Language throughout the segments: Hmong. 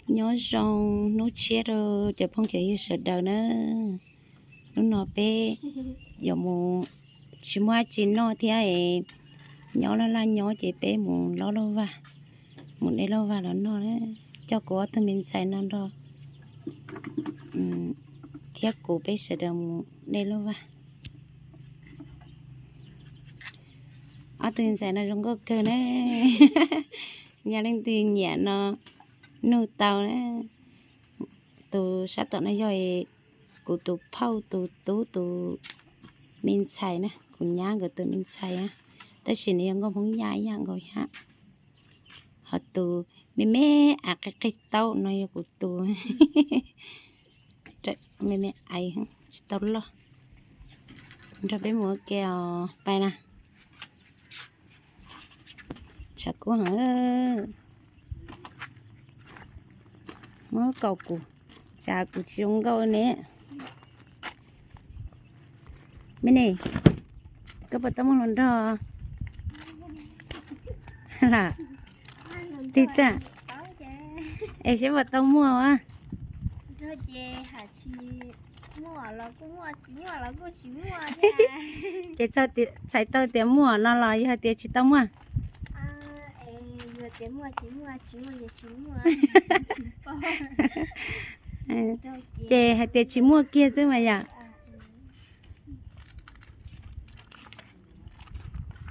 Nyob zoo hnub tshiab rau cov phooj cov ywg sawv daws na. Hnub no peb yuav mus, tsis muaj dab tsi noj thiab es nyob laj laj nyob ces peb mus lob lauj vaj, mus de lauj vaj los noj na. Coj kuv ob tug me ntxhais no nrog thiab kuv peb sawv daws mus de lauj vaj. Ob tug ntxhais no zoo nkauj kawg na. Yog leej twg nyiam no nug tau na. Tus sab tom no yog kuv tus phauj tus tub tus me ntxhais na, kuv nyab nkawd tus me ntxhais na. Tab sis nws yog nkauj Hmoob Yaj ib yam nkaus thiab. Ho tus me me av qig qig taub no yog kuv tus me me aiv tsis tau loj. Nrog peb mus ua ke os, pais na. Tshav kub heev. Muab kaus kuv, tsam kuv tsis zoo nkauj ne. Me ne, koj puas tau muaj hluas nraug lam? Tig tag. Es seb puas tau muaj a? Ces txhais tau tias muaj no los yog hais tias tsis tau muaj? Ces hais tias tsis muaj kiag xwb mas yom.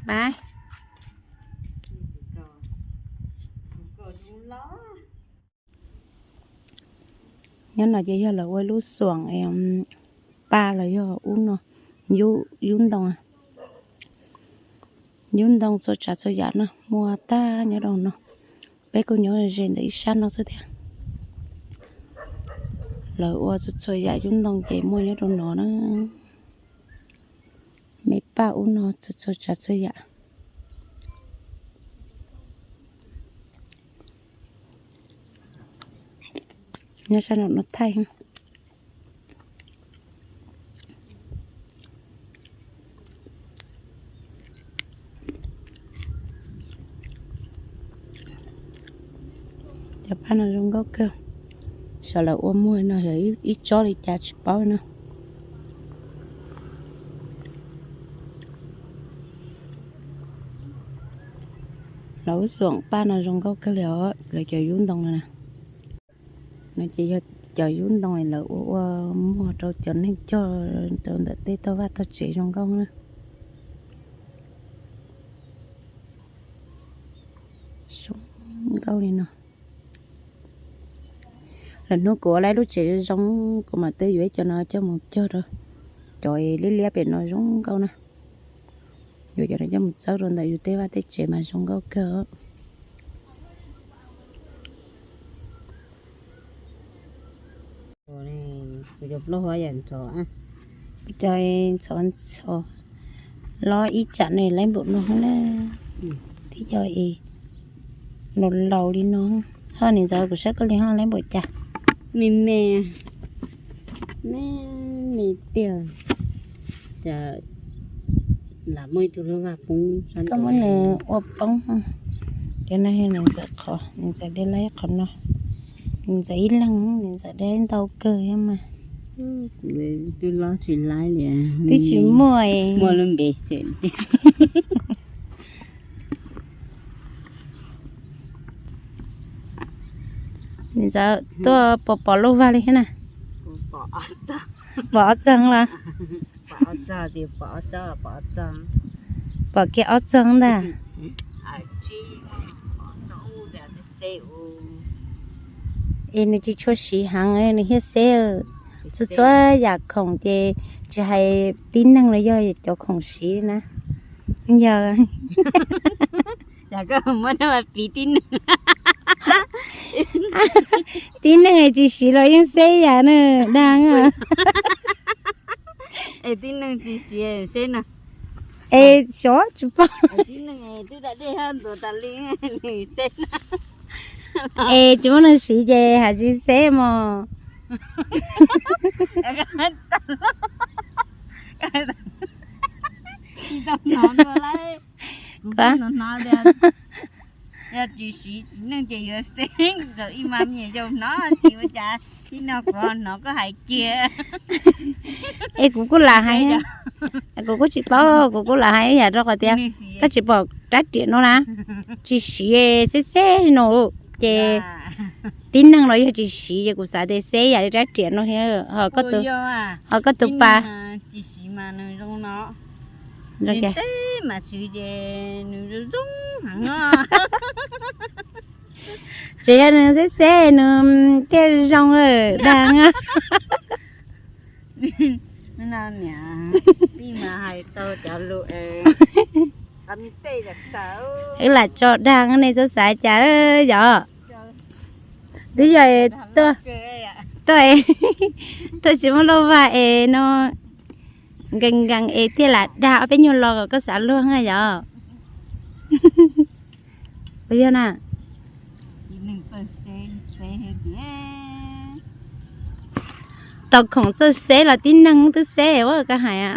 Pab. Nyob no ces yog lawv ua lub xuam paj los yog ub no, yub ntoo, yub ntoo txhua tsav txhua yam no muaj tag nyob rau no. Peb kuj nyob ze ntawm ib sab no xwb thiab. Lawv ua txhua txhua yam yub ntoo ces muaj nyob rau no na. Me paj ub no txhua txhua tsav txhua yam. Nyob sab no no thaij. Cov paj no zoo nkauj kawg. Xyov lawv ua muag no yog ib tsob li cas tsis paub no. Lawv ua xuam paj no zoo nkauj kawg li os, lawv cov yub ntoo no na. No ces yog cov yub ntoo lawv ua ua muag rau cov neeg cog rau ntawm tej tog vaj tog tsev zoo nkauj na. Zoo nkauj li no. Lwm hnub kuv ua lub tsev zoo zoo, kuv mam twb yuav ib co no coj mus cog rau. Cov liab liab pem no zoo nkauj na. Yuav cov no coj mus txawb rau ntawm yus tej vaj tej tsev mas zoo nkauj kawg. Cov ntxhov ntxhov los ib tsam ne laib npaum no na. Twb yog es laus laus li no. Ho niam ntxawm kuv saib koj li ho laib npaum cas? Me me, me me tiag. Cas lam muaj ib tug lub vaj poob, koj muab nws ua poob. Cov no yog niam ntxawm qhov, niam ntxawm de laib qhov no. Niam ntxawm ib leeg, niam ntxawm de ntau kawg thiab mas. Twb los tsis laib li. Twb tsis muaj, muaj lub npe xwb. Niam ntxawm tuaj pom pom lub vaj li thiab na? Pom ob txog los? Pom kiag ob txog ntag. Es nws tsis tshua siv heev, nws thiaj xeb. Txhua txhua yam khoom ces tsis hais tib neeg los yog cov khoom siv na. Yog piv tib neeg, tib neeg tsis siv los yeej xeb yam na, dag. Es tib neeg tsis siv seb na. Es xyov tsis paub. Es tsis muaj neeg siv ces hais tsis xeb mos. Koj Yog tsis siv txiv neej ces yuav xeb kom ib mas me nyuam yaus hnov tsis ua cas, ib no kuv ho hnov koj hais kiag. Es kuv kuj lam hais, kuv kuj tsis paub, kuv kuj lam hais ib yam rau qhov tias koj tsis pom rab riam no na, tsis siv xeb xeb no ces tib neeg los yog tsis siv ces kuv xav tias xeb yam li rab riam no thiab. Ho koj tus pas, tsis yog nws xeb xeb nws thiaj zoo dag. Wb lam tso dag nej txhob xav cas yom. Twb yog tuaj, tuaj tsis muaj lauj vag es no, nkees nkees es thiaj lam dag ob peb nyuag lo kom koj xav luag na yom. Puas yog na? Tau khoom txawj xeb los tib neeg twb xeb ua koj hais.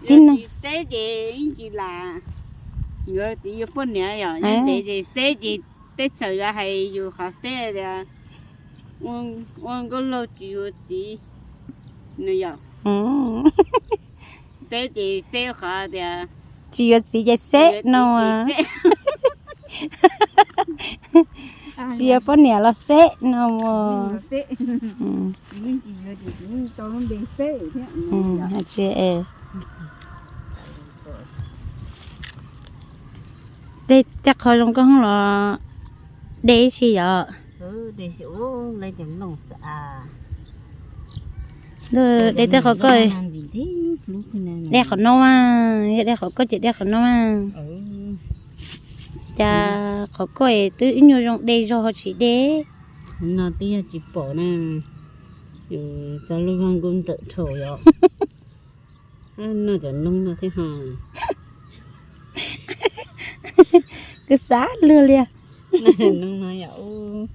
Tib neeg xeb ces ib ntsis lam, yuav txiv yuav poj niam yom, ntev ces xeb ces teb chaws yuav hais yus qhov xeb tias ua nkauj laug tsis yuav txiv no yom. Teb ces xeb qhov tias tsis yuav txiv ces xeb no, tsis yuav poj niam los xeb no. Tej qho zoo nkauj los de ib si yom. De tej qhov koj, de qhov no mas, yog de qhov koj ces de qhov no mas. Cas qhov koj twb ib nyuag zoo de zog ho tsis de. No twb yog tsis pom na, txog lub vaj nkauj ntxawm dhau yom. Noj cov noob no thiab ho. Kuv xav luag li. Noob no yom,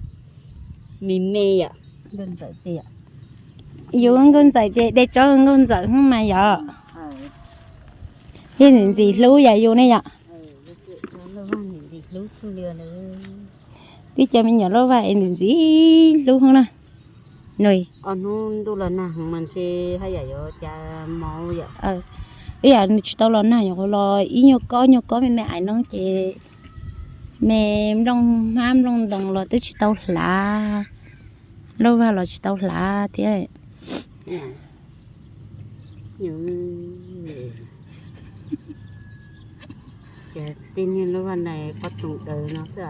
me me yom, nkauj ntxawm tiag. Yus nkauj ntxawm ces de tsob nkauj ntxawm hnub mas yom. Yeej ntxim ntxim hlub yam yus ne yom. Twb cov me nyuam lauj vag es ntxim ntxim hlub hnub na. Nws hnub ntuj los nag heev mas ntshe haj yam yuav cas mov yom. Ib yam nws tsis tau los nag nyuam qhuav los ib nyuag kob nyuag kob me me ais no ces me nplooj hmab nplooj ntoos los twb tsis tau hlav, lauj vag los tsis tau hlav thiab. Ces tej niag lauj vag na pob toom daws no xwb.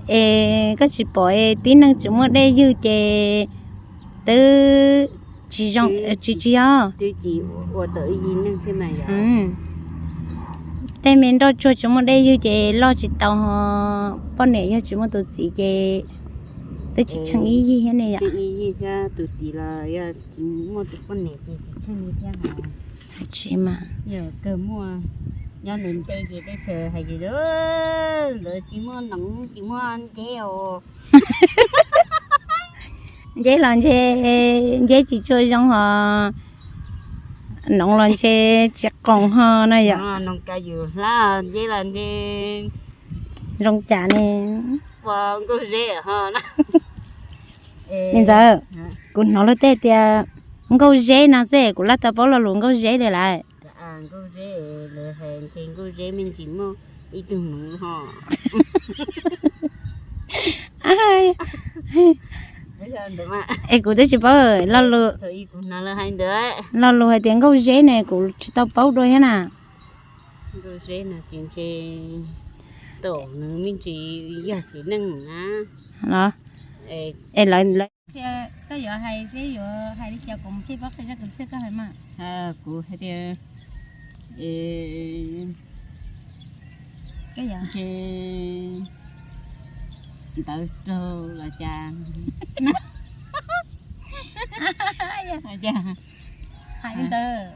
Es koj tsis pom es tib neeg tsis muaj dej ywg ces twb tsis zoo, tsis tsis yog. Tej me nroj tsuag tsis muaj dej ywg ces loj tsis tau, poj niam yog tsis muaj tus txiv ces twb tsis tsheej ib yig thiab ne yom. Tus txiv los yog tsis muaj tus poj niam ces tsis tsheej li thiab. Tsis mas, yog kawg muaj, nyob ntev ntev ces tej txawm hais tias ntawd tsis muaj noov tsis muaj nceb os. Nceb los ntshe nceb tsis tshua zoo ho, noov los ntshe tsis qoos ho no yom. Noov ka yus hlab, nceb los ntshe zoo cas ne. Ua nkauj zeb ho na. Niam ntxawm, kuv hnov luag tej tias nkauj zeb no xwb kuv laj tau paub lo lus nkauj zeb li lawm. Nkauj zeb, lawv hais ntshe nkauj zeb me ntsis muaj ib tug noov ho. Es kuv twb tsis paub lo lus, lo lus hais tias nkauj zeb ne kuv tsis tau paub dua thiab na. Nkauj zeb no ces ntshe tom nws me ntsis yog txiv neej na. Los, es lawv, koj yuav hais seb yuav hais li cas kuv thiaj paub qhia rau kuv txhiaj koj hais mas. Kuv hais tias, koj yuav ntshe ntawd raug los cas. Hais li ntawd.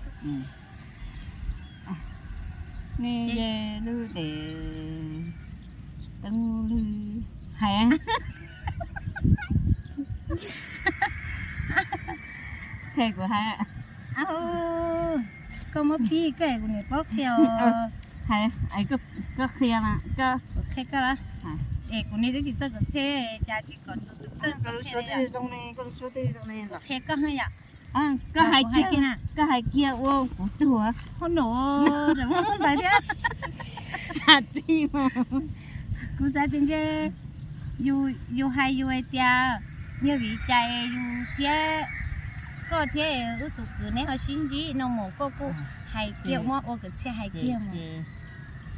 Nej lub des teeb lwg hais. Qhia kuv hais. Koj muab pib koj es kuv niam paub qhia os. Hais, koj qhia mas koj, kuv qhia koj los? Es kuv niam twb tsis txawj kom txhiaj, cas tsis kom tus txawj txawj koj lub suab twb zoo ne, koj lub suab twb zoo ne. Kuv qhia koj yom. Koj hais kiag, koj hais kiag ua kuv tuag. Hov no, muab ntawd thiab. Kuv xav tias ntshe yus hais yus hais tias yog vim cas yus thiab koj thiab wb tus kwv neb ho sib ntsib no mus, koj kuj hais kiag, muab ua kwv txhiaj hais kiag mus.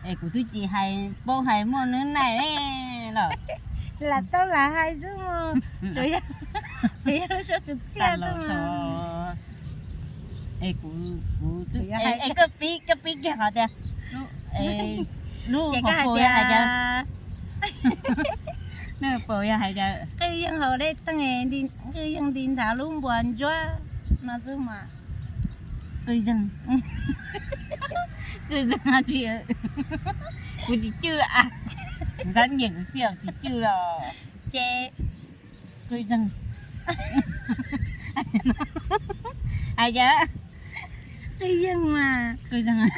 Es kuv twb tsis hais paub hais muaj nws nai los. Lam tau lam hais xwb mus, tsuas yog lub suab kwv txhiaj xwb. Es kuv, es koj pib, koj pib kiag qhov tias lub, ces koj hais tias, nws paus yog hais tias qwj yeej haus dej teej, qwj yeej nti nthav lub npua ntsuab no xwb mas. Qwj yeej, qwj yeej tsis, kuv tsis cwj, kuv xav nyiam kuv txiv tsis cwj los. Ces qwj yeej, hais tias qwj yeej mas, qwj yeej,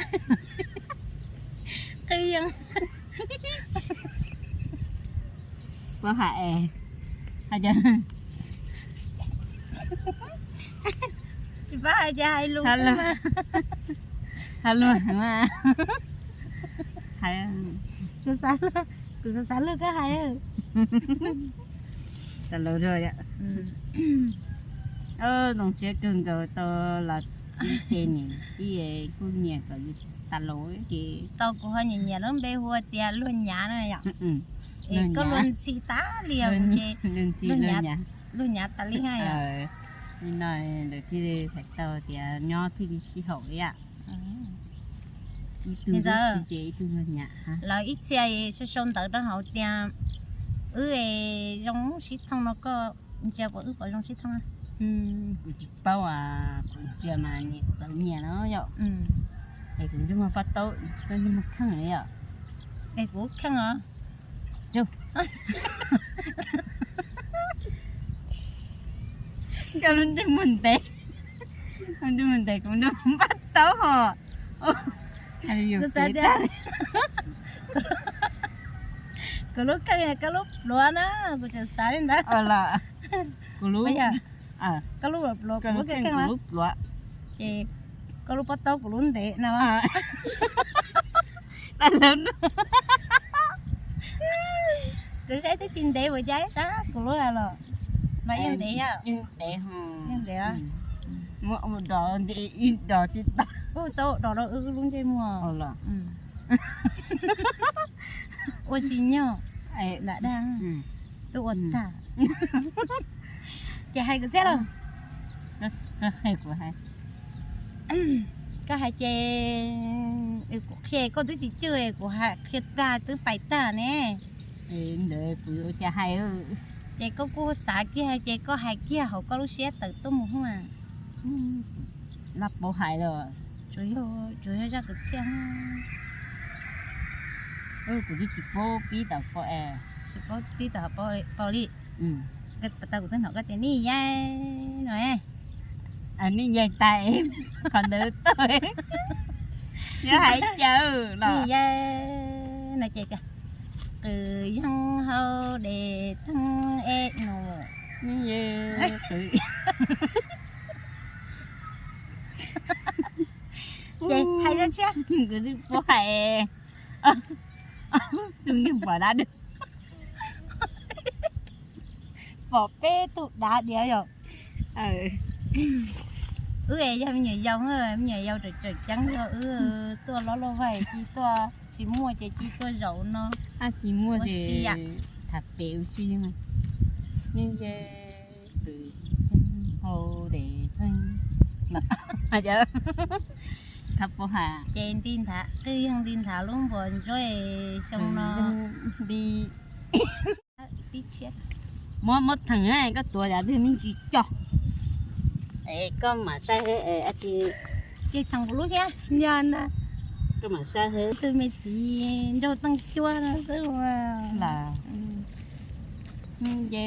qwj yeej, puas hais, hais tias, tsis paub hais tias hais lus, hais lus, hais, kuv xav xav lus koj hais. Xav lus, zoo siab kawg nkaus tau los ib tse niam tij kuj nyiam kom tas lus ces tau kuv ho nyiam nyiam lub npe hu tias Luag Nyav na yom. Es koj luag ntxhi tas li os, luag nyav tas li ha. Li no lawv thiaj li hais tau tias nyob thiaj li sib haum li yam. Ib tug Luag Nyav, lawv ib txhia sau sau ntawv rau hauv tias wb es zoo sib thooj no, koj ntsia puas wb puas zoo sib thooj? Kuv tsis paub, kuv ntsia mas nyias tau nyias no yom. Es kuv ntsej muag pab taub, koj ntsej muag kheej li yom. Es kuv kheej os. Koj lub ntsej muag ntev, ntsej muag ntev, kuv ntsej muag pab taub hos. Kuv xav tias kuv lub kheej, koj lub pluav na, kuv tseem xav li ntawd. Kuv lub, koj lub pluav, kuv lub kheej, kuv lub pluav, ces koj lub pab taub kuv lub ntev no. Kuv saib twb tsis ntev ua cas sab kuv lub los. Mas yeej ntev, yeej ntev, yeej ntev. Muab ua dos nti ib dos tsis tau. Ua txaub ua dos rau wb lub ntsej muag. Ua tsis nyog, lam dag, twb ua tag. Ces hais kwv txhiaj los? Koj hais ces kuv qhia, koj twb tsis cwj, kuv hais qhia tag twb pais tag ne. Ntawd kuv ua cas hais. Ces koj kuj xav kiag ces koj hais kiag hauv koj lub siab tawm tuaj mus hos. Laj paub hais los. Tsuas yog zaj kwv txhiaj. Kuv twb tsis paub pib tom paub, tsis paub pib tom paub li. Tau kuv twb hnov koj tias nej yaig no, nej yaig tas qhov ntawd tau, yog hais cas los nej yaig no ces tias qwj yeej haus dej teej es no, nej yaig qwj. Ces hais dab tsi? Kuv twb paub hais, tus niag pom dab, pom peb tug dav diav yom. Wb es yog me nyuam yaus, me nyuam yaus tseem tseem ceeb, yog wb tuaj lob luaj vaig cia tuaj, tsis muaj ces cia tuaj zaum no. Tsis muaj ces tham pem ua tsi. Nej yaig qwj yeej haus dej teej, thab paub hais. Ces nti nthav, qwj yeej nti nthav lub npua ntsuab xyoo no. Nti tib tshiab. Muab, muab theem, koj tuav yam twg me ntsis cog. Es koj mam saib, ces theem kuv lub thiab. Yog na, koj mam saib. Tus me txiv nraug teej cuab no xwb. Los, nce,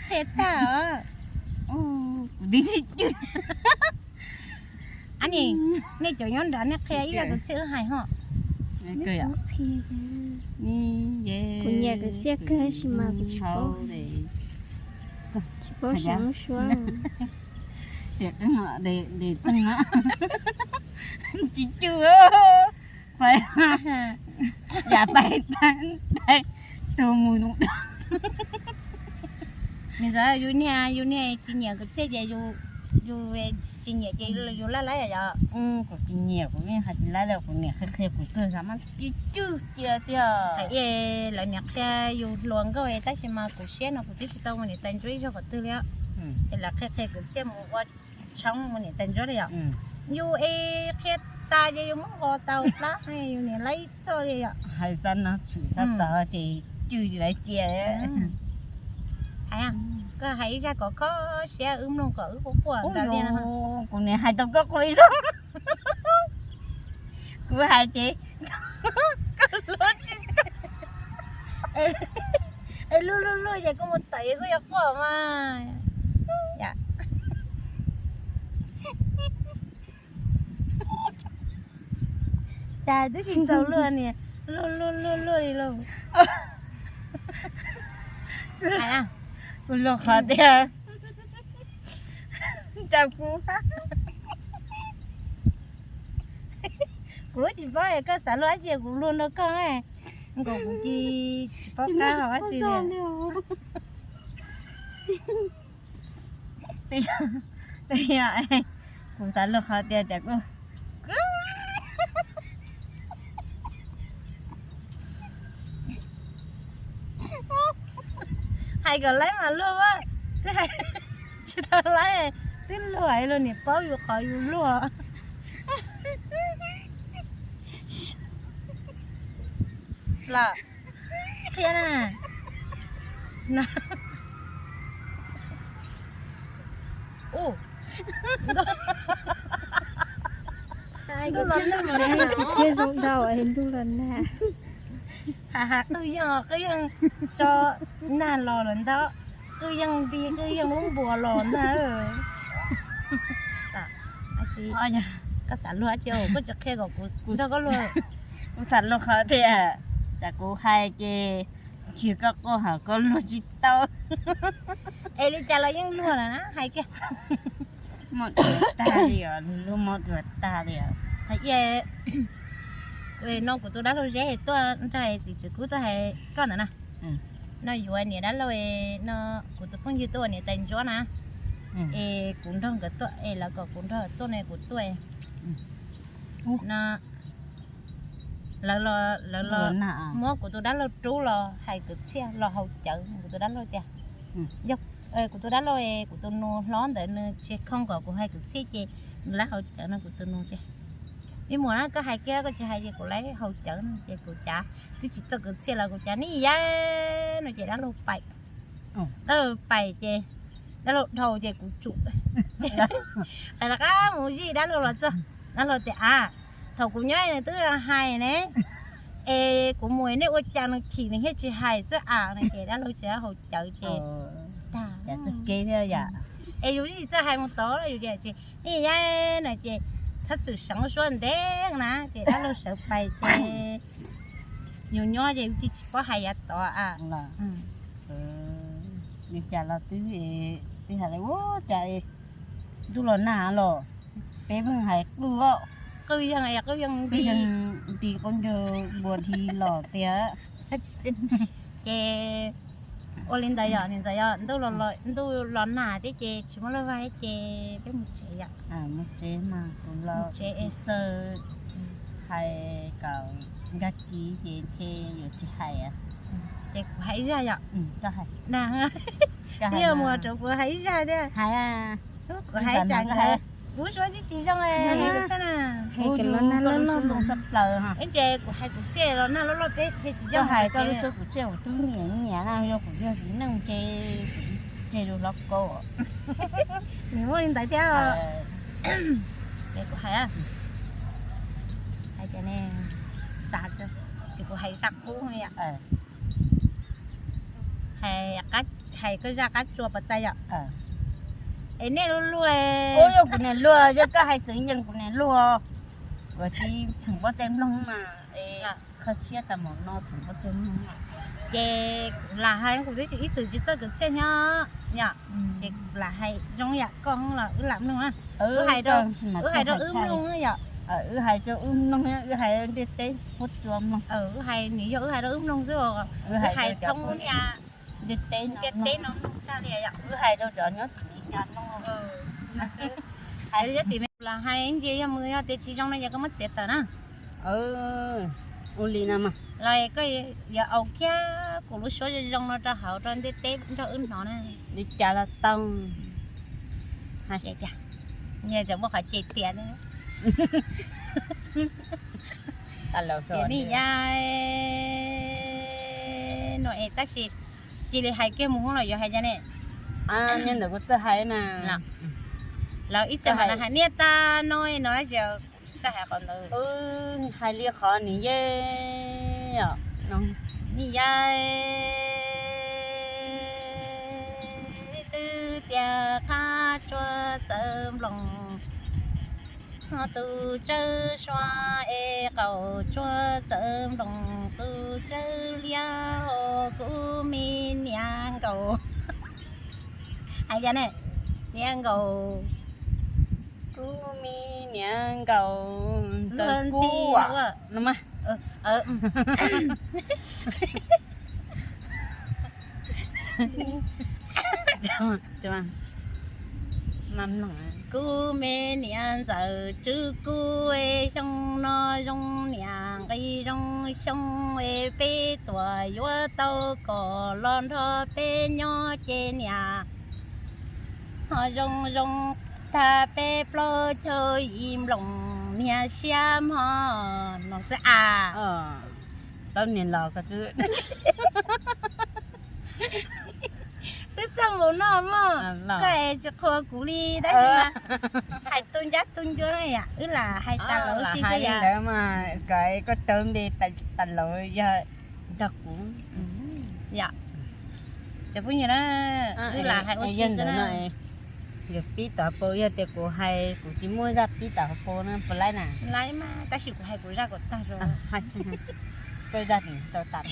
Qhia tag os. Kuv tib tib cwj. Ab, nej cov nyob nrad nej qhia ib zaj kwv txhiaj wb hais ho. Kuv nyiam kwv txhiaj kawg tab sis mas kuv tsis paub, tsis paub suav. Tsis cwj, yam pais tag, tug mus. Nws ntxov yus niag, yus niag tsis nyiam kwv txhiaj ces yus tsis nyiam ces yus laj laib yom. Kuv tsis nyiam, kuv yeej hais tsis laib li, kuv niam qhia qhia kuv kawg, xav mas tsis cwj cia tiag. Hais lawv niam qhia yus hluas nkauj tab sis mas kuv siab no kuv twb tsis tau mus niam tais ntsuab ib zaug qhov twg li. Es lawv qhia qhia kwv txhiaj mus ua tshoob mus niam tais ntsuab li yom. Yus es qhia tas ces yus muab nqos tau plab, yus niam laib txoj li yom. Hais xav no tshwm xav tod ces cwj lawv cia. Hais, koj hais ib zaj kom kho siab wb mloog kom wb quaj quaj nrad li no. Kuv niam hais tau koj quaj ib zaug. Kuv hais ces koj luag tsis tau. Es luag luag luag ces koj mus tawm koj yuav quaj mas. Cas twb tsis txaus luag niam, luag luag luag luag li lauj. Kuv luag qhov tias, cas kuv, kuv tsis paub es koj xav luag dab tsi kuv luag nrog koj, nkaus kuv cia tsis paub qab hau dab tsi li. Kuv xav luag qhov tias cas kuv hais kom laib mas luag, twb hais tsis tau laib, twb luag luag niam paub yus qhov yus luag. Los qhia na. Kwv txhiaj zoo ntau es ntuj los nag. Has has qwj yeeg, qwj yeeg tso nag los lawm ntag, qwj yeeg nti qwj yeeg lub npuas los ntag. Koj xav luag dab tsi koj tsis qhia kom kuv nrog koj luag. Kuv xav luag qhov tias, tsam kuv hais ces tsis koj quaj hos koj luag tsis tau. Es li cas los yeej luag lawm na, hais kiag. Mob dua tag li os, lub mob dua tag li os. Hais tias, no kuv tus dab laug Zeb tuaj nrog txiv Tswv Kub tuaj hais koj ntawd na. No yuav niam dab laug, no kuv tus phooj ywg tuaj ua niam tais ntsuab na. Es kuv nrog nkawd tuaj es lawv kom kuv nrog tuaj ne kuv tuaj. No lawv los muab kuv tus dab laug rub los hais kwv txhiaj los haus cawv, kuv tus dab laug tias, yog kuv tus dab laug, kuv tus nus hlob ntawd nws tsis khooj kom kuv hais kwv txhiaj ces nws lawv haus cawv no kuv tus nus tias, me muam na koj hais kiag koj tsis hais ces kuv lawv haus cawv no ces kuv cav twb tsis txog kwv txhiaj los kuv cav ni ya no ces dab laug pais, dab laug pais ces dab laug dhau ces kuv tsum. Lawv rov qab mus zij dab laug los txog, dab laug tias a, thaum kuv nyob nws twb hais ne, es kuv mus nej ua cas nws chim nws thiaj tsis hais xwb a no ces dab laug tsis haus cawv ces tag. Es yus tsis txawj hais mus tod yus tias tsis ni ya no ces txhob txwm seev suab ntev na ces dab laug sawv pais ces yus nyob ces yus tsis paub hais yav tod a. Li cas los twb, twb hais li ua cas ntuj los nag los peb pheej hais qwj, qwj yeeg, qwj yeeg nti, nti qub ncaug npua dhi los tiag. Ces ua li ntawd yom, nim ntxov yog ntuj los nag thiab ces tsis muaj lub vaj ces peb mus tsev yom. Mus tsev mas kuv los tsev txawj hais kom nkag kis ces ntshe yuav tsis hais. Ces kuv hais ib zaj yom. Twb yog mus rau kuv hais ib zaj thiab. Kuv hais tsam nkawd lub suab tsis zoo, xab na. Kuv ces kuv hais kuv txhiaj los nag loj loj peb thiaj tsis zoo hais koj lub suab kuv txhiaj kuv twb nyiam nyiam na, yog kuv yog txiv neej ces kuv tseg lub hlob kaub. Nws muaj li ntawd thiab. Ces kuv hais, hais tias ne, xav ces kuv hais zaj qub yom. Hais, hais koj zaj qab tsua puas tau yom? Es nej luag luag, yog kuv niam luag, yog koj hais xwb yeej kuv niam luag. Ua tsis tseem pob txaij mloog mas, kho siab tas mom no tseem pob txaij mloog. Ces kuv lam hais kuv twb ib txwm tsis txawj kwv txhiaj nyob yom, ces kuv lam hais zoo yam koj los wb lam mloog na. Wb hais rau wb mloog yom. Wb hais rau wb mloog, wb hais ntiaj teb huab cua mloog. Wb hais nws yog wb hais rau wb mloog xwb, wb hais thoob niag ntiaj teb no mloog tag li yom. Wb hais rau cov nyob tim Meskas mloog. Hais nyob tim Meskas los hais ntsia yog mus yog tias tsis zoo no ces koj muab txiav tawm na. Ua li no mas los koj yuav aus kiag kuv lub suab zoo zoo no rau hauv rau ntiaj teb nrog wb hnov na. Li cas los tau. Nyias cov muaj qhov ces tias ne. Ni ya no es tab sis cia li hais kiag mus hoob los yuav hais cas ne? Nyob ntawm kuv txawj hais na. Los ib txwm hais niaj tag no no tab sis kuv tsis txawj hais qhov ntawd. Hais li qhov nws yeej os, ni ya twb tias qab tsua txawv nploos, ho tus tsawb sua es qaum tsua txawv nploos, tus tsawb liab ho kuv me niam nkaus. Hais cas ne? Niam nkaus. Kuv me niam nkaus ntxawm kub no mas. Kuv me niam ntxawm tswv kub, xyoo no zoo niam nqi zoo xyoo, peb tuam yuav tau kom los nrog peb nyob ces niam ho zoo zoo tag peb plaub caug yim nploos niag siab mog no xwb as. Plaub niag los ko twb, twb txog npaum no mog, koj es tsis qhuas kuv li tab sis mas hais tu ncab tu ncua na yom, wb lam hais tas lawv si xwb yom. Ntawd mas kom koj tau npe tas lawv yog nrog kuv yom. Cov phooj ywg na, wb lam hais ua si xwb na. Yog pib tom hauv paus, yog tias kuv hais kuv tsis muaj zaj pib tom hauv paus na puas laib na? Laib mas tab sis kuv hais kuv zaj kom tag zog. Koj zaj tau tas.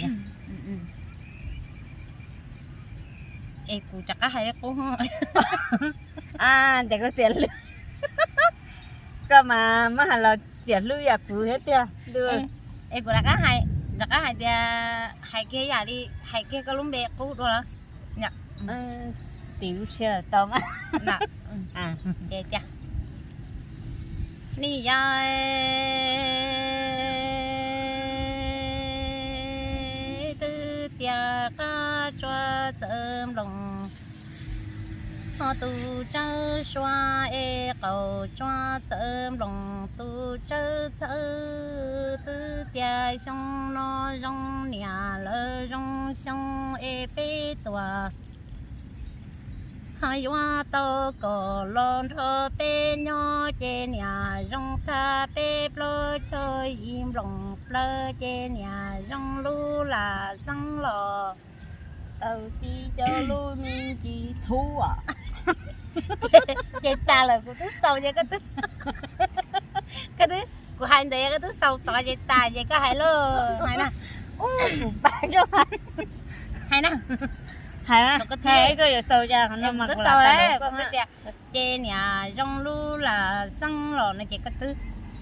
Es kuv rov qab hais qub. Ces koj txiav hlub, koj mas muab hais los txiav hlub yam kuv thiab tiag. Es kuv rov qab hais, rov qab hais tias hais kiag yam li hais kiag koj lub npe qub dua lawm. Tim lub siab tau mas. Ces tias, ni ya twb tias qab tsua txawv nploos, ho tus tsawb sua es qaum tsua txawv nploos, tus tsawb txawv twb tias xyoo no zoo niam lawv zoo xyoo es peb tuam ho yuav tau kom los nrog peb nyob ces niam zoo tag peb plaub caug yim nploos plaws ces niam zoo lub lam xeeb los tau tib co lub me ntsis txhub. Ces tas lawm kuv twb xaus ces koj twb, koj twb, kuv hais ntawd koj twb xaus tod ces tas ces koj hais lauj, hais na. Hais na. Hais, koj yuav xaus cas no mas kuv twb xaus lawm, kuv twb tias ces niam zoo lub lam xeeb los no ces koj twb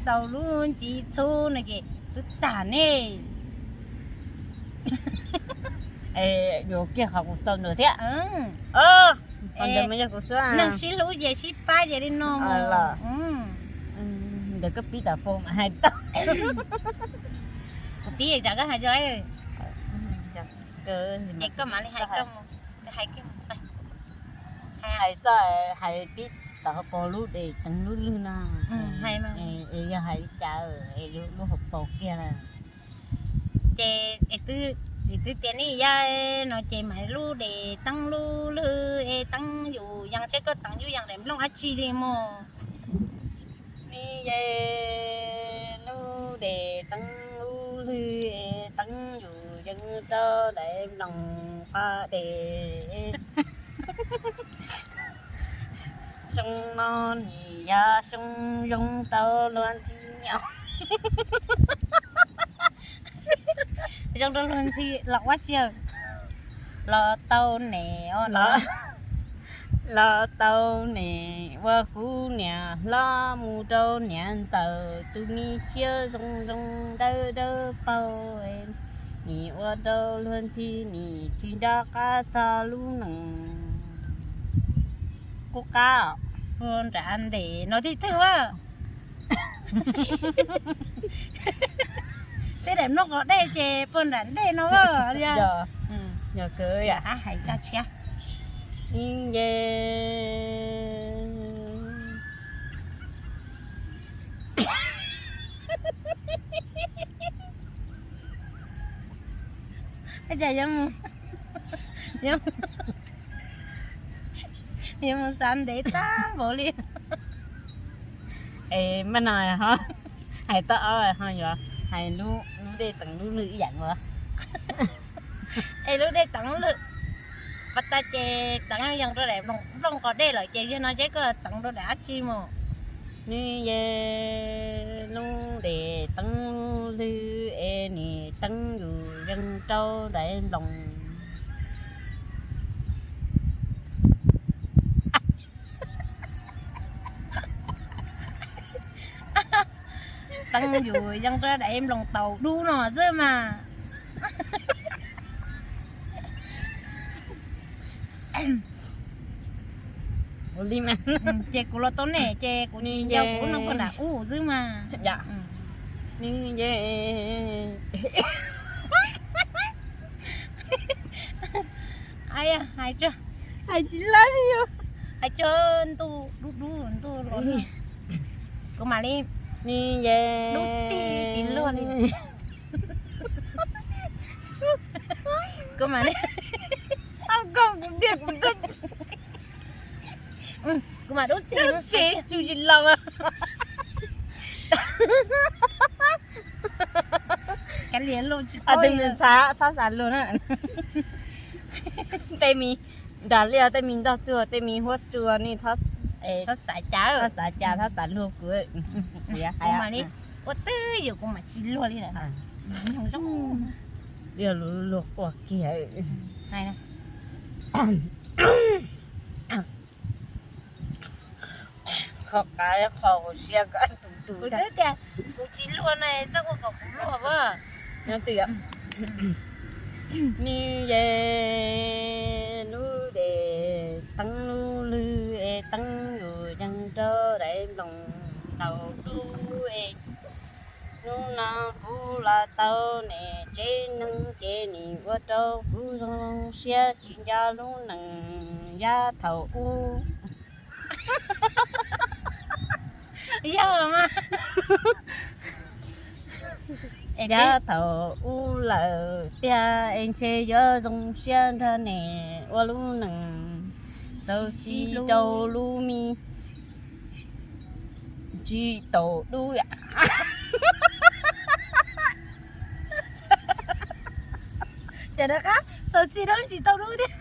xaus lub ntsis txhub no ces twb tag ne. Yuav kiag qhov kuv xaus ntawd thiab. Qhov ntawd mas yog kuv suab. Neeg sib hlub ces sib pab ces li no los. Ntawd koj pib tom paus mas hais tau. Kuv pib tsam koj hais tso. Ces koj mam li hais koj mus, hais kiag mus. Hais txog hais pib tom hauv paus lub dej teev lub lwg no. Yog hais li cas es lub hauv paus kiag na. Ces twb tias nej ya no ces mam lub dej teev lub lwg es teev yus yees, seb koj teev yus yees daim nplooj dab tsi li mog. Nej ya lub dej teev lub lwg es teev yus Yeej rau daim nploos qab dej. Xyoo no nim yog xyoo zoo tau luag ntxhi nyob. Zoo rau luag ntxhi los ua tsi, los tau niam, los tau niam ua kuv niam hlob mus rau niam ntxawm tus me siab zoo zoo dawb dawb paug, nim ua rau luag ntxhi nim tsis nco qab txog lub neej. Qub qab, puag nram ntes no tib thwj a. Tej daim nplooj qab dej ces puag nram ntej no a. Yog, yog kawg, hais tso tshiab. Nce Ua cas yuav mus, yuav mus xav ntev tag npaum li. Es mas no ho hais tau ob ho yuav hais lub dej teev lub lwj ib yam nkaus. Es lub dej teev lub lwj, pas tas ces teev yees rau daim nplooj qab dej lawm ces yog no seb koj teev rau daim dab tsi mus. Nws yog lub dej teev lub lwj es nim teev yus yees rau daim nploos. Teev yus yees rau daim nploos taus dub no xwb mas. Ces kuv los tau nej ces kuv nim nco kuv no puag nram ub xwb mas. Nws yog, hais tso, hais tsis lawv li, hais tso ntuj dub dub ntuj los, kuv mam li, nws yog dub txij tsis luag li. Kuv mam li, koj kuv tiag kuv, kuv mam dub txij tsis tsis los. Kav liam lus tsis paub, ntxhab txhob xav luag na. Tej me nrag liaj, tej me ntog tsuag, tej me huab tsuag ne, txhob xav cas, txhob xav cas, txhob xav luag kuv. Kuv mam li ua twj ywm kuv mam tsis luag li lawm. Luag luag quaj kiag. Qhov qav qhov hauv siab ko tus tus. Kuv twb tias kuv tsis luag na, txhob ua kom kuv luag as. Nws yog lub dej teev lub lwj es teev yus yees rau daim nploos taus dub es hnub no kuv los tau niam tsev neeg ces nim ua rau kuv zoo siab tsis nco lub neej yav thaum ub. Yog mas, yav thaum ub lawm tiag es ntshe yuav zoo siab nrog niam ua lub neej tau tsis rau lub me tsis taus dub. Ces rov qab xaus xis rau lub tsis tau dub thiab.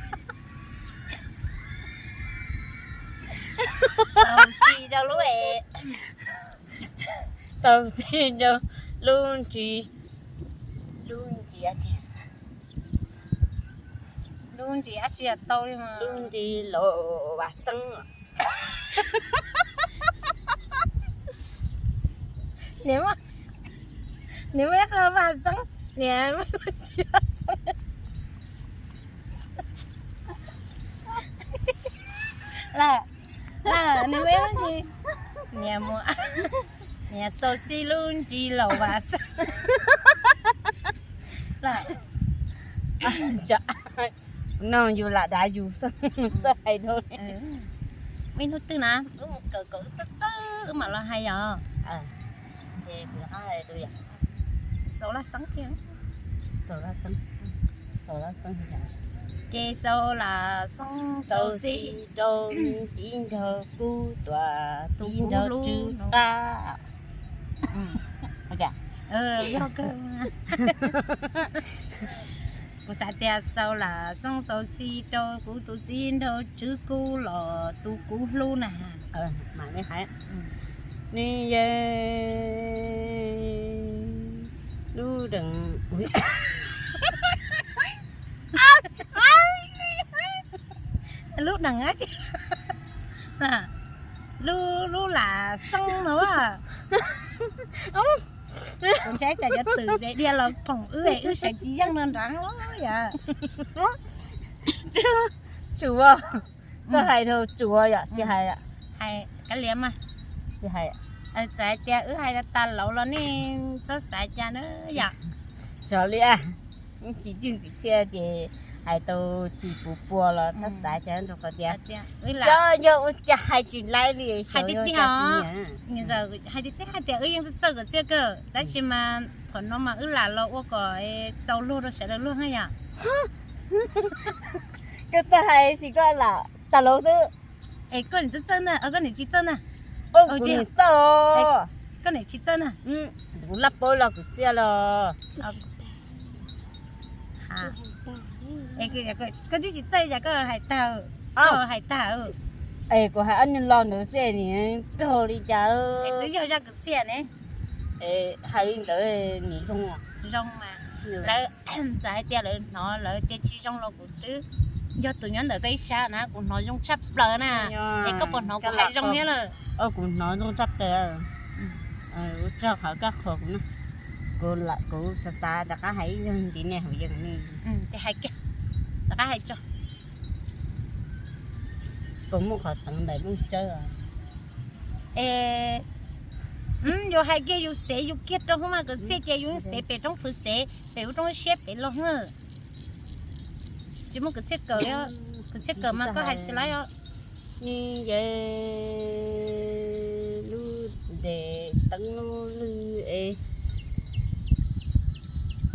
Xaus xis rau lub, xaus xis rau lub ntsis, lub ntsis, lub ntsis dab tsi tau li, lub ntsis laus Vam Xeeb. Niam, niam muaj ib qho Vam Xeeb, niam muaj ib qho tsis Vam Xeeb. Lawm, lawm, niam muaj ib qho tsis, niam mus, niam xaus xis lub ntsis laus Vam Xeeb. Lawm, no yus lam dav yus xwb, txawj hais rau. Muaj ib hnub twg na wb mus kawm kawm wb txawj txawj wb mam los hais yom. Ces kuv rov qab hais rau yom. Xaus Lam Xeeb thiab. Xaus Lam Xeeb, xaus Lam Xeeb. Ces xaus Lam Xeeb, xaus xis rau tib nrog kuv tuam tib nrog tsw qab. Yog kawg. Kuv xav tias xaus lam xoo xaus xi rau kuv tus txiv nraug tswv kuv los tus kuv hlub na. Mam li hais, nws yeej lub deev, lub deev, lub, lub lam xoo no. Kuv ntshai tsam cov twm dhia los phoom wb, wb sawv tsis yeej no nrad yom. Tsuav, txawj hais rau tsuav yom, tsis hais, hais kav liam mas, tsis hais. Txawm hais tias wb hais tas laus los nej txhob xav cas na yom. Xyov li, tsis tswj kwv txhiaj ces hais tau tsis puv pua los txhob xav cas, rau qhov tias yog ua cas hais tsis laib li, hais tiag tiag, hais tiag tiag hais tias wb yeej txawj txawj kwv txhiaj kawg tab sis mas thaum no mas wb lam los ua kom txaus luag rau sawv daws luag na yom. Koj txawj hais sis koj lam tas laus xwb. Es koj niam txawj txawj na, koj niam tsis txawj na? Kuv niam txawj. Koj niam tsis txawj na? Kuv laj paub los kwv txhiaj los. Koj twb tsis txawj cas koj hais tag, koj hais tag. Es kuv hais ob niag lo ntawd xwb nim raug li cas. Twb yog zaj kwv txhiaj ne. Hais li ntawd nim zoo, zoo mas. Lawv txawm hais tias lawv hnov lawv tias tsis zoo los kuv twb, yog tus nyob ntawm koj ib sab na kuv hnov zoo tshaj plaws na. Es koj puas hnov kuv hais zoo thiab lawm? Kuv hnov zoo tshaj plaws. Ua tsaug qhov koj qhuas kuv na. Kuv, kuv xav xav rov qab hais ib zaug ntiv nej hauv yees ne. Ces hais kiag, rov qab hais tso. Puas muaj qhov teev ntawm Looj Tsawb? Es yus hais kiag yus xev yus kiag rau hub mas kwv txhiaj ces yus xev pem roob Phwv Xev pem ub roob Siab pem los na. Tsis muaj kwv txhiaj kawm li, kwv txhiaj kawm mas koj hais tsis laib os. Ni ye lub ntes teeb lub lwg es,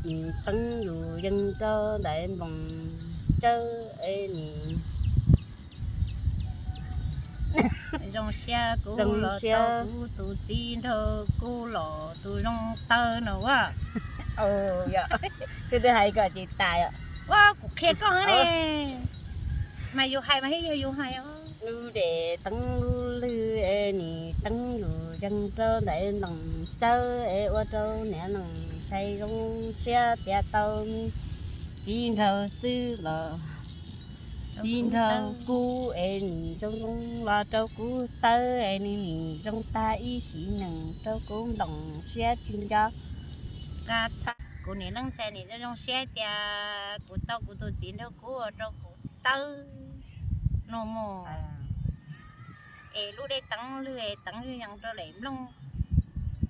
nim teeb yus yees rau ntawm Looj Tsawb es nim zoo siab kuv los tau kuv tus txiv nraug kuv los tus zoo tawg no a. Koj twb hais kom tsis tas os. Ua kuv qhia koj ne, mas yus hais mas thiaj yog yus hais os. Lub ntes teeb lub lwg es nim teeb yus yees rau ntawm Looj Tsawb es ua rau niam Looj Tsawb zoo siab tias tau me txiv nraug xwb los txiv nraug kuv es nim zoo zoo los rau kuv tawb es nws nim zoo tag ib sim neej rau kuv nplooj siab tsis nco. Kuv niam Looj Tsawb nim zoo zoo siab tias kuv tau kuv tus txiv nraug kuv ua rau kuv tawb no mus. Es lub dej teeb lwg es teeb lwg yees rau daim nplooj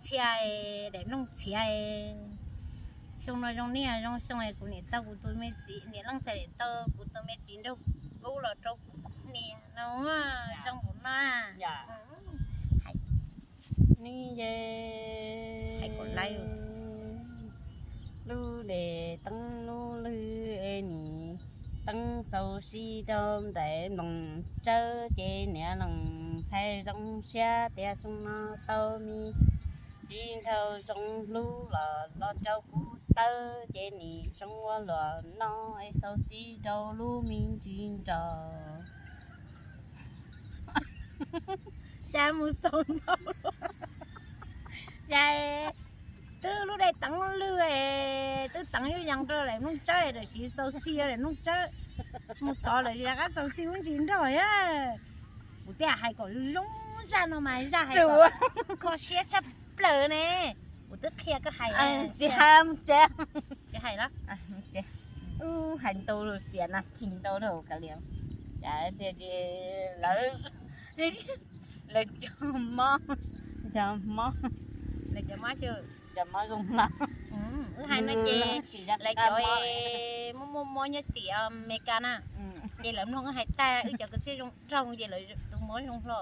txhia, daim nplooj txhia. Xyoo no zoo niaj zoo xyoo es kuv niam tau kuv tus me txiv, niam Looj Tsawb tau kuv tus me txiv nraug kuv los rau kuv niam no zoo npaum no. Ni ye lub ntes teeb lub lwg es nim teeb xaus si rau ntawm Looj Tsawb ces niam Looj Tsawb zoo siab tias xyoo no tau me txiv nraug zoo hlub los los rau kuv tawb ces nim zoo ua luaj no es xaus si rau lub me ntsis nraug. Cas mus xaus ntau, cas twb lub dej teeb lwg es twb teev yuj yees rau daim nplooj tsawb es tsis xaus si daim nplooj tsawb, mus tod lawm rov qab xaus si lub ntsis nraug. Kuv thiaj hais kom zoo zaj no mas zaj hais kho siab tshaj plaws ne. Kuv twb qhia koj hais, tsis hais, tsis hais los, hais ntau tias nas this ntau rau kav liam. Cas tias lawv, lawv cov mob, cov mob, lawv cov mob, cov mob zoo hlo. Wb hais no ces lawv cov muaj muaj mob nyob tim Amelikas na, ces lawv mloog wb hais tag wb cov kwv txhiaj zoo nraug ces lawv tus mob zoo hlo.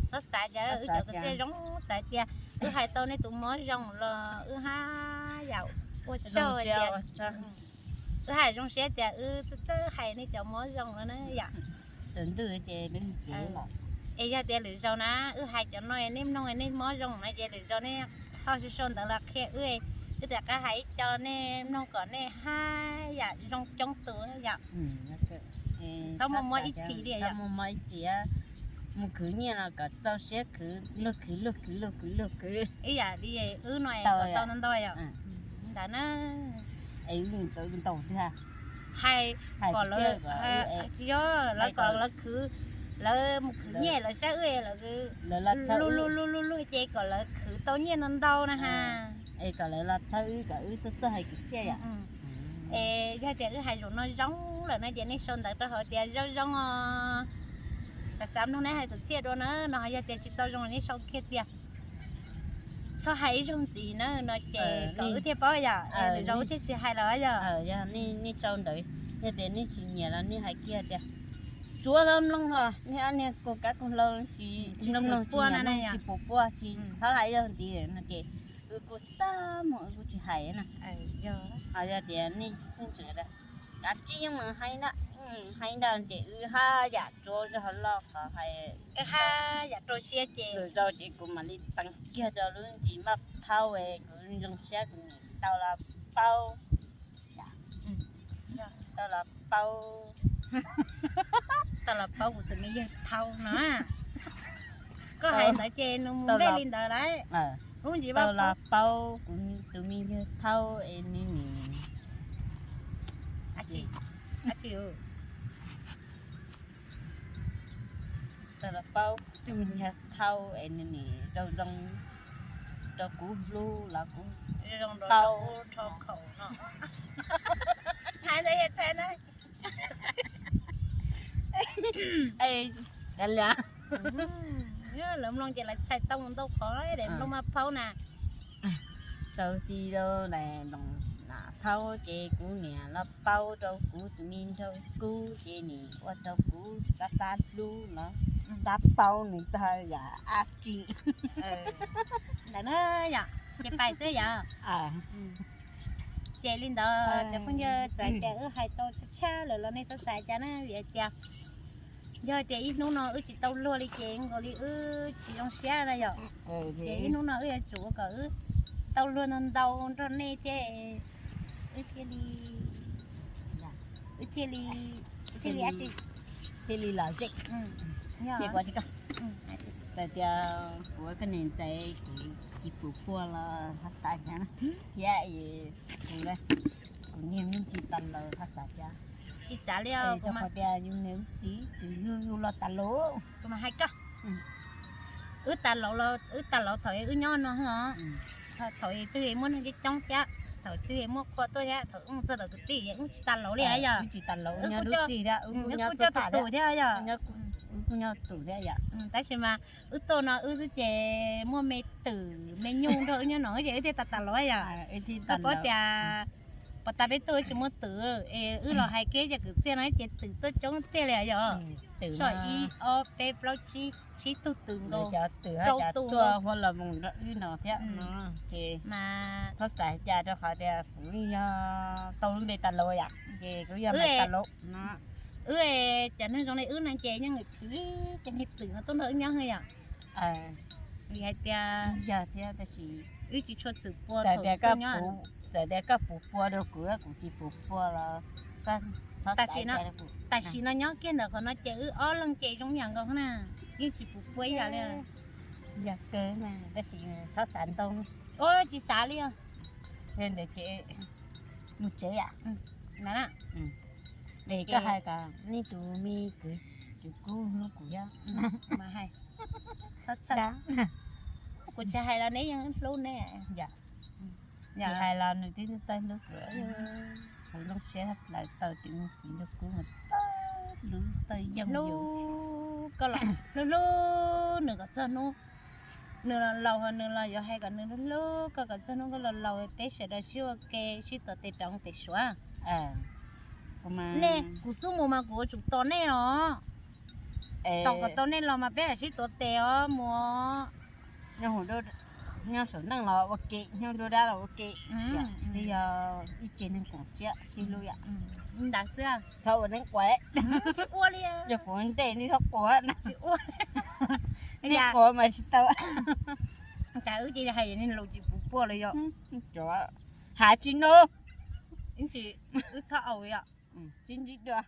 Txhob xav tias wb cov kwv txhiaj zoo, xav tias wb hais tau nej tus mob zoo los wb haj yam ua tsaug tias wb haj zoo siab tias wb txawj txawj hais nej cov mob zoo no na yom. Es yog tias lwm zaus na wb hais cov no nej mloog nej mob zoo no ces lwm zaus nej Thaum sau sau ntawv los qhia wb, wb rov qab hais ib co nej mloog kom nej haj yam zoo coob tus yom. Txhob muaj mob ib txhis li yom. Mus khwv nyiaj los kom txaus siab khwv, luag khwv luag khwv luag khwv luag khwv ib yam li wb no kom tau ntau ntau yom. Ntawd na. Hais kom lawv, tsis yog lawv kom lawv khwv, lawv mus khwv nyiaj lawv saib wb, lawv luag luag luag luag ces kom lawv khwv tau nyiaj ntau ntau na ha. Es kom lawv los txhawb wb kom wb txawj txawj hais kwv txhiaj yom. Es yog tias wb hais zaum no zoo lawm no ces nej sau ntawv rau hauv tias zoo zoo os, xav xav mloog nej hais kwv txhiaj dua na no, yog tias tsis tau zoo nej sau kiag tias txhob hais ib zaug ntxiv na no ces kom wb thiaj paub yom, lwm zaus wb thiaj tsis hais lawm yom. Yog nej sau ntawv, yog tias nej tsis nyiam los nej hais kiag tias tsuav los mloog los nej ob niag kuj kab kuj hlau tsis mloog mloog tsis nyiam mloog tsis pum puaj tsis txhob hais ib zaug ntxiv no ces wb kuj txaj muag wb kuj tsis hais na. Ho yog tias nej pheej tseem kav tsij yeej mus hais ntag, hais ntag ces wb haj yam tsuav zog loj qhov hais, haj yam rau siab ces lwm zaus ces kuv mam li teev kiag rau lub ntsis maj thaub, kuv zoo siab kuv niam tau los paub, tau los paub, tau los paub kuv tus me yawg thaub no. Koj hais ntawd ces nws mus npej li ntawd lauj. Lub ntsis tau los paub kuv tus me yawg thaub es nws nim, tau los paub kuv tus me yawg thaub es nws nim zoo zoo rau kuv hlub los kuv paub. Hais ntawd yog txhais na. Lawv mloog ces lawv txhais tau ntau qhov, daim nplooj maj phaub na. Txaus ti rau daim nplooj maj phaub ces kuv niam los paub rau kuv tus me nraug kub ces nim ua rau kuv tab tab hlub los tab paub nws tag yam ab tsi. Ntawd na yom, ces pais xwb yom. Ces li ntawd cov phooj ywg, txawm tias wb hais tau tshaj tshaj lawm los nej txhob xav cas na, vim hais tias yog tias ib hnub no wb tsis tau luag li ces nkaus li wb tsis zoo siab na yom. Ces ib hnub no wb yuav tsum ua kom wb tau luag ntau ntau nrog nej thiab, wb thiaj li, wb thiaj li, thiaj li, thiaj li lom zem. Tsis koj, txawm tias kuv koj niam ntxawm kuv tsis pum puaj los thov txim thiab na, thiab kuv, kuv niag me ntsis tas laus thov txim thiab. Tsis xav li os, rau qhov tias yus niam txiv txwm yug yus los tas laus. Kuv mas hais koj, wb tas laus, wb tas laus thaum wb nyob no os. Thaum twg muaj neeg coob coob thiab, thaum twg muaj qhua tuaj thiab, thaum wb txog tom kwv tij wb tsis tas laus li yom. Wb tsis tas laus, wb kuj coj tus tus thiab yom. Wb kuj nyob tus thiab yom. Tab sis mas wb tuaj no wb xwb ces muaj me twm me nyuj nrog wb nyob no ces wb thiaj tas tas laus yom. Koj paub tias pos tas peb tuaj wb tsis muaj twm es wb los hais kiag cov kwv txhiaj no ces twm tuaj coob tiag li yom. Soj ib ob peb plaub tsib, tsib tug twm nkaus, rau tus tuaj hu los mus nrog wb no thiab. Ces mas thov txim cas rau qhov tias kuv yog tau lub npe tas laus yom, ces kuv yog npe tas laus no. Wb cov neeg zoo li wb no ces yeej phim cov niag twm no tuaj nrog wb nyob yom. Vim hais tias yog thiab tab sis wb tsis tshua txwm pua, txawm tias koj pum pua rau kuv, kuv tsis pum pua los tam sim no nyob kiag ntawm qhov no ces wb ob leeg ces zoo yam nkaus na, yeej tsis pum pua ib yam li. Yog kawg na, tab sis thov txim ntau. Tsis xav li os. Yog ntawd ces mus tsev yom. Es koj hais kom nej tus me kwv, tus kub hlub kuv thiab. Kuv tsis hais los neb yeej hlub ne. Tsis hais los nws twb tawg hlub kuv. Kuv zoo siab lawm tau tus me kwv nraug kub mas tawg hlub tawg yeej hlub, hlub hlub nws kom txog hnub nws los laus, nws los yuav hais kom nws hlub hlub koj kom txog hnub koj los laus peb sawv daws sib ua ke sib tuav tes rov pem Suav. Nej, kuv xub mus mas kuv yuav tsum tos nej los, tos kom tau nej los mas peb lam sib tuav tes os mus. Nyob saum neej los ua ke, nyob nruab dab los ua ke, twb yog ib tsev neeg koom siab sib hlub yom. Ntawd xwb. Txhob ua neeb quav. Tsis ua li. Yog quav ntej nej txhob quav na. Tsis ua. Nej quav mas tsis tau. Cas wb cia li hais niag lus tsis pum Ua li yog, hav tsis nug, ib ntsis wb txhob au yom, tsis ntsib dua.